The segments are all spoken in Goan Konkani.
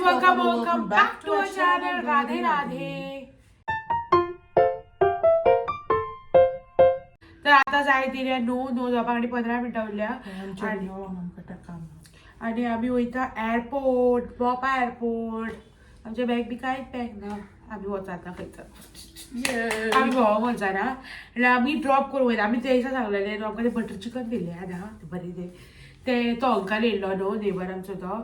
Welcome welcome back to our channel. Radhe Radhe. तर आता जाय दिल्या 9 9 जावपाक आनी 15 मिनटां उरल्या आणि आमी वयता एअरपोर्ट, मोपा एअरपोर्ट. आमचे बॅग बी कांयच पॅक ना. आमी वचाना खंयच, आमी भोंवोंक वचना. म्हणल्यार आमी ड्रॉप करूंक वयता. आमी ते दिसा सांगलेले न्हू, आमकां ते बटर चिकन दिल्लें आतां बरें ते ते तो अंकल येयल्लो न्हू, नेबर आमचो तो,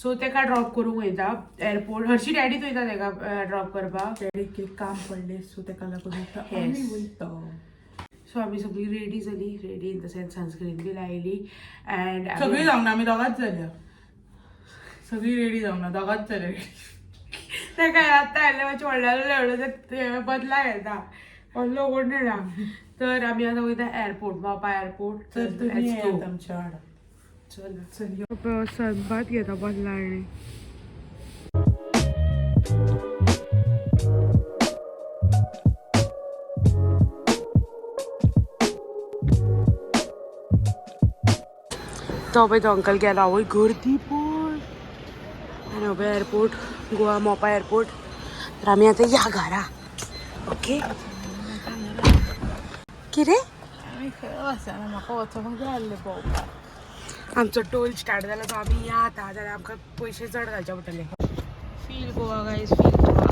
सो तेका ड्रॉप करूंक वयता एअरपोर्ट. हरशी डॅडीच वयता तेका ड्रॉप करपाक. डॅडीक एक काम पडले, सो तेका लागून आतां Yes. आमी वयता. सो आमी सगळी रेडी जाली, ready in the sense sunscreen बी लायली अँड सगळी जावना, आमी दोगांच जाल्या. सगळी रेडी जावना, दोगांच जाल्या ready. तेका आतां आयलें मातशें व्हडलें व्हडलें ते बदला येता, व्हडलो कोण ना. तर आमी आतां वयता एअरपोर्ट, मोपा एअरपोर्ट. तर तुमी येयात आमच्या वांगडा. चल. चल यो. सनबात घेता बसला आनी तो पळय तो अंकल गेला. आवय, गर्दी पळय. आनी हो पळय एअरपोर्ट, गोवा मोपा एअरपोर्ट. तर आमी आतां या घरा. ओके, कितें? आमी खंय वचना, म्हाका वचोंक जाय आसलें भोंवपाक. आमचो टोल स्टार्ट जाला, तो आमी या आतां, जाल्यार आमकां पयशे चड घालचे पडटले. Feel Goa guys, feel Goa.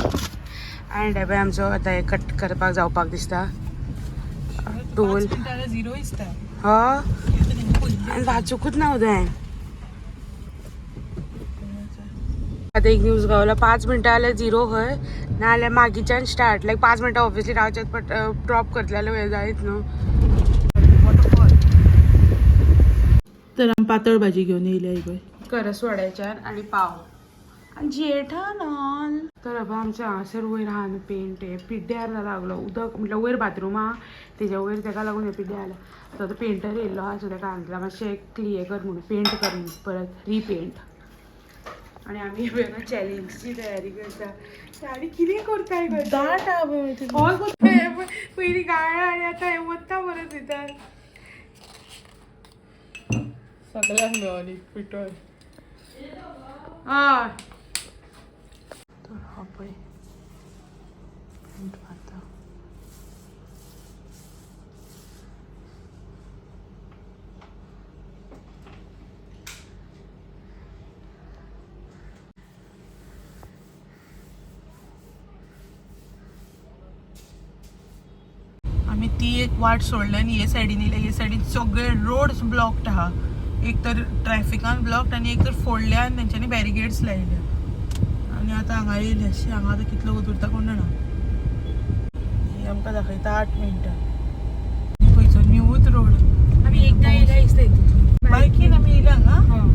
आनी डबे आमचो आतां हे कट करपाक जावपाक दिसता टोल. झिरो दिसता. ह, आनी वाचूकूच ना उदय. आतां एक न्यूज गावला, 5 मिनटां जाल्यार झिरो खंय, नाजाल्यार मागीच्यान स्टार्ट. लायक 5 मिनटां ऑब्वियसली रावचेत, बट ड्रॉप करतले जाल्यार वेळ जायत न्हू. वॉटरफॉल. तर आमी पातळ भाजी घेवन येयल्या ही पळय. करसवाड्याच्यान आनी पाव आनी जेठालाल. तर बाबा, आमच्या हांगासर वयर आहा न्हू पेंट, हे पिड्ड्यार जाला लागलो. उदक म्हटल्यार वयर बाथरूम आहा तेज्या वयर, तेका लागून हे पिड्ड्यार जाला. सो आतां पेंटर येयल्लो आहा, सो तेका सांगला मातशें क्लियर कर म्हणून, पेंट कर म्हणून, परत रिपेंट. आनी आमी पळय चॅलेंजची तयारी करता आनी कितें करताय करता. दाट आहा पळय ते. हय गो, ते पयलीं गाळ्या आनी आतां हें वता परत भितर. सगळ्यांक मेळोनी पिठोय. हय, तर हो पळय पेंट मारता. आमी ती एक वाट सोडली आनी हे सायडीन येयले. हे सायडीन सगळे रोड्स ब्लॉक्ड आहा. एक तर ट्रॅफिकान ब्लॉक्ड आनी एक तर फोडल्या आनी तेंच्यांनी बॅरिगेड्स लायल्या. आनी आतां हांगा येयले अशें. हांगा आतां कितलो वगत उरता कोण जाणा. ही आमकां दाखयता 8 मिनटां. खंयचो न्यूच रोड. आमी एकदां येयल्या दिसता हितून. बायकीन आमी येयले हांगा. हय.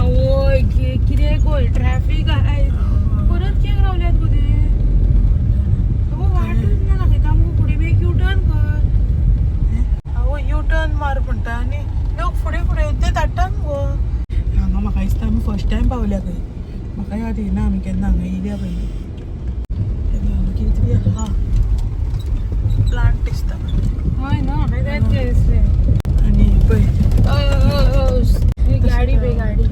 आवय, कितें गो ट्रॅफीक आहाय. परत कित्याक रावल्यात गो ते? अगो, वाटूच ना दाखयता मुगो. फुडें मागीर यू टर्न कर. आवय, यू टर्न मार म्हणटा आनी लोक फुडें फुडें ते धाडटा मुगो हांगा. म्हाका दिसता आमी फर्स्ट टायम पावल्या खंय. म्हाका याद येना आमी केन्ना हांगा येयल्या पयलीं. हांगा कितें तरी आहा, प्लांट दिसता. हय न्हू, म्हाका तेंच दिसलें. आनी पळय. हय हय हय, ही गाडी पळय, गाडी. ही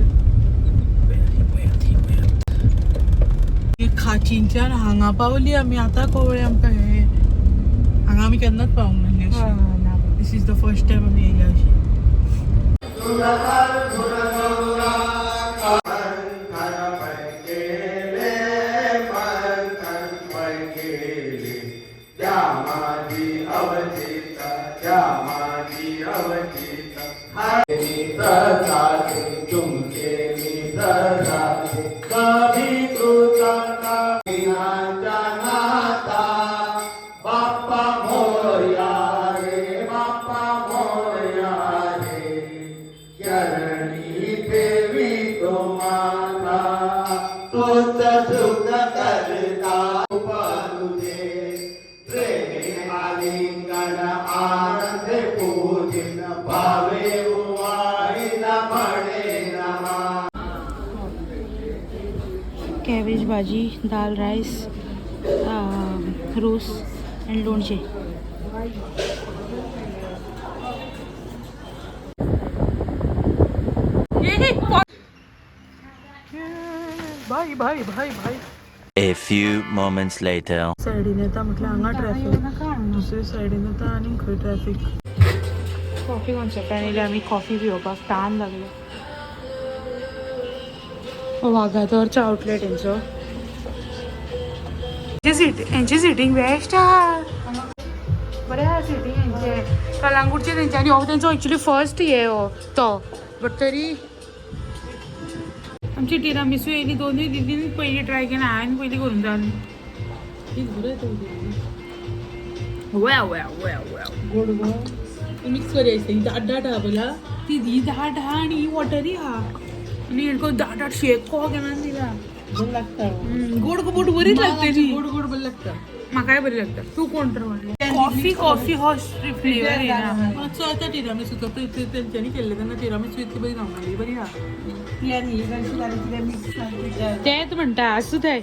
पळयात, ही पळयात. ही खाचींच्यान हांगा पावली आमी. आतां कळ्ळें आमकां हें. हांगा आमी केन्नाच पावूंक नासली अशी. This is the first time आमी येयल्या अशी. कॅबेज भाजी, दाल राईस, रोस अँड लोणचें. बाय बाय बाय बाय. A few moments later. सायडीन येता म्हटल्यार हांगा ट्रॅफिक, दुसरे सायडीन येता आनी खंय ट्रॅफिक. कॉफी कॉन्सेप्टान येयले आमी कॉफी पिवपाक, तान लागले. वागातोरचो आउटलेट हेंचो. सीट हेंचे सिटींग बेस्ट आहा, बरें आहा सिटींग हेंचे कलांगूटचे तेंचे. आनी हो तेंचो एक्चुली फर्स्ट हे हो तो, बट तरी आमची टिरामिसू येयली. दोनूय दिदीन पयलीं ट्राय केला, हांवें पयलीं करूंक जाय. व्या व्या व्या व्या. गोड गो, मिक्स करी आसता. ही दाट दाट आहा पयला. ती ही दाट आहा आनी ही वॉटरी आहा आनी हेडको दाट दाट शेक को केन्ना दिला. बरें लागता. गोड गोड बरीच लागते ती. गोड गोड बरें लागता. म्हाकाय बरी लागता. तूं कोण तर म्हणलें कॉफी कॉफी हो फ्लेवर येना. मातसो आतां टिरामिसूचो तेंच्यांनी केल्लें तेन्ना टिरामिसू इतली बरी जावंक बरी आहा. तेंच म्हणटा, आसूं तें.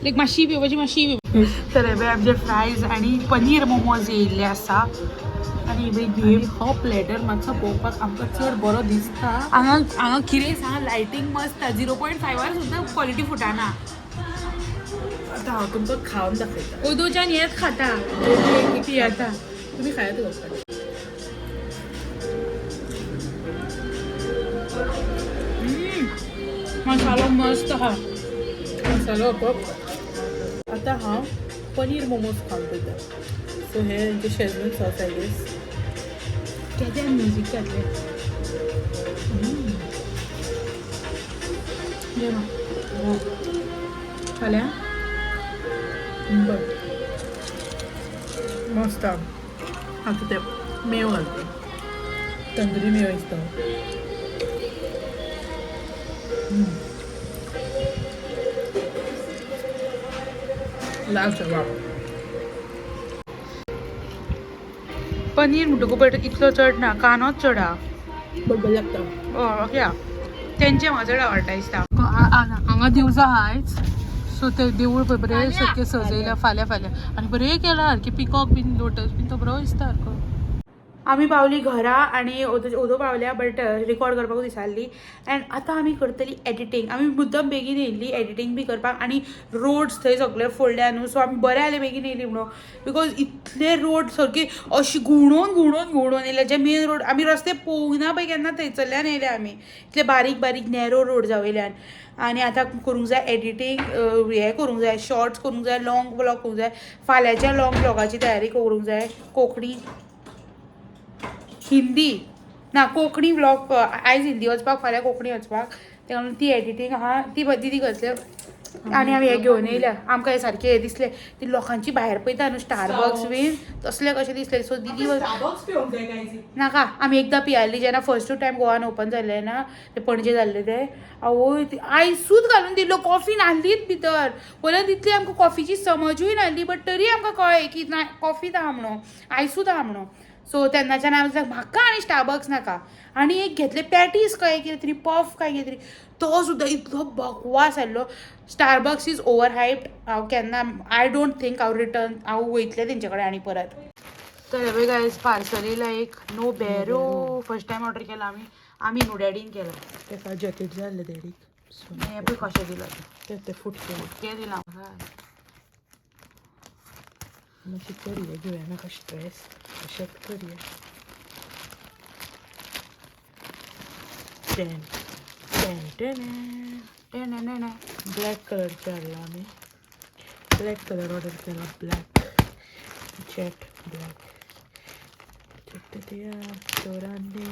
लायक मातशी पिवपाची, मातशी पिवपाची. तर हे पळय आमचे फ्रायज आनी पनीर मोमोज येयल्ले आसा आनी पळय ग्रेव. हो प्लेटर मातसो पळोवपाक आमकां चड बरो दिसता. हांगा हांगा कितें सांग, लायटींग मस्त, 0.5 सुद्दां क्वॉलिटी फुटाना. आतां हांव तुमकां खावन दाखयता. ओदोच्यान हेच खाता, पियेता. तुमी खायात गो. मसालो मस्त आहा. मसालो आपोआप. आतां हांव पनीर मोमोज खावन पळयता. सो हे तेंचे शेजवान सॉस I guess. केदें म्युजीक घातलें. फाल्यां. बरं मस्त. आतां ते मेव घालता, तंदुरी मेव दिसता. लाल जवाब. पनीर म्हणटकू बट इतलो चड ना, कानोच चड आहा. बट बरें लागता. ओके आहा तेंचे, म्हाका चड आवडटा दिसता. हांगा देवळां आहाच. सो ते देवूळ पळय बरें सारकें सजयलां. फाल्यां फाल्यां आनी बरें केलां सारकें, पिकॉक बीन लोटस बीन, तो बरो दिसता सारको. आमी पावली घरा आनी ओदो ओदो पावल्या, बट रिकॉर्ड करपाक विसरली. एंड आतां आमी करतली एडिटींग. आमी मुद्दम बेगीन येयल्ली एडिटींग बी करपाक आनी रोड्स थंय सगळे फोडल्या न्हू, सो आमी बरें जालें बेगीन येयली म्हणून, because इतले रोड सारके अशी घुंवडोवन घुंवडोवन घुंवडोन येयले. जे मेन रोड आमी रस्ते पळोवंक ना पळय केन्ना, थंयसरल्यान येयले आमी, इतले बारीक बारीक नॅरो रोड वयल्यान. आनी आतां करूंक जाय एडिटींग, हें करूंक जाय, शॉर्ट्स करूंक जाय, लॉंग व्लॉग करूंक जाय, फाल्यांच्या लॉंग व्लॉगाची तयारी करूंक जाय. कोंकणी हिंदी ना, कोंकणी व्लॉग आयज हिंदी वचपाक, फाल्यां कोंकणी वचपाक. तेका लागून ती एडिटींग आहा ती दिदी करतले. आनी आमी हें घेवन येयल्या. आमकां हें सारकें हें दिसलें, ती लोकांची भायर पळयता न्हू स्टारबक्स बीन तसलें कशें दिसलें. सो दिदी नाका, आमी एकदां पियाली जेन्ना फर्स्ट टायम गोवान ओपन जाल्लें ना ते पणजे जाल्लें तें. आवय, आयसूच घालून दिल्लो, कॉफी नासलीच भितर. वयल्यान तितली आमकां कॉफीची समजूय नासली, बट तरी आमकां कळ्ळें की ना कॉफीच आहा म्हणून, आयसूच आहा म्हणून. सो तेन्नाच्यान हांव म्हाका आनी स्टारबक्स नाका. आनी एक घेतले पॅटीस काय कितें तरी, पफ काय कितें तरी, तो सुद्दां इतलो बकवास आहलो. Starbucks is over hyped. हांव केन्ना, I don't think हांव रिटर्न हांव वयतलें तेंचे कडेन आनी परत. तर हे पळय गायज, पार्सल येयला एक नो बॅरो. फर्स्ट टायम ऑर्डर केला आमी, आमी न्हू, डॅडीन केला. तेका जॅकेट जाय आसलें डॅडीक, सो. हें पळय कशें दिलां तें. ते ते फुटके. फुटकें दिलां म्हाका. मातशें चड हें घेवया, नाका स्ट्रेस, अशेंच करया. Ten ten ten. टें टें टें. ब्लॅक कलरचे हाडला आमी, ब्लॅक कलर ऑर्डर केला, ब्लॅक जेट ब्लॅक. चोरांनी.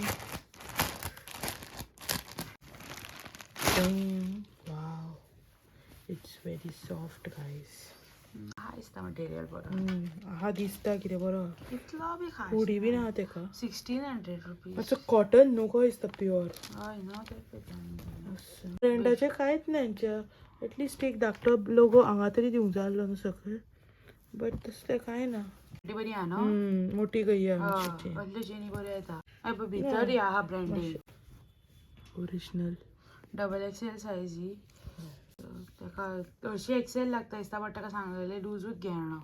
Wow, it's very soft guys. हा दिसता मटेरियल बरो. हा दिसता कितें बरो. इतलो बी खास. हुडी बीन आहा तेका. 1600 रुपीज. मातसो कॉटन न्हू को दिसता, प्युअर. हय न्हू, तें पळयता. ब्रँडाचें कांयच ना हेंच्या. एटलिस्ट एक धाकटो लोगो हांगा तरी दिवंक जाय आसलो न्हू सकयल, बट तसलें कांय ना. ती बरी आहा न्हू. मोठी गई आमची. असले चेनी बरी येता. हय पळय भितर ही आहा branding. Original. XXL size ही. ताका हरशीं एक्सेल लागता दिसता, बट ताका सांगलेलें लूजूच घे म्हणून.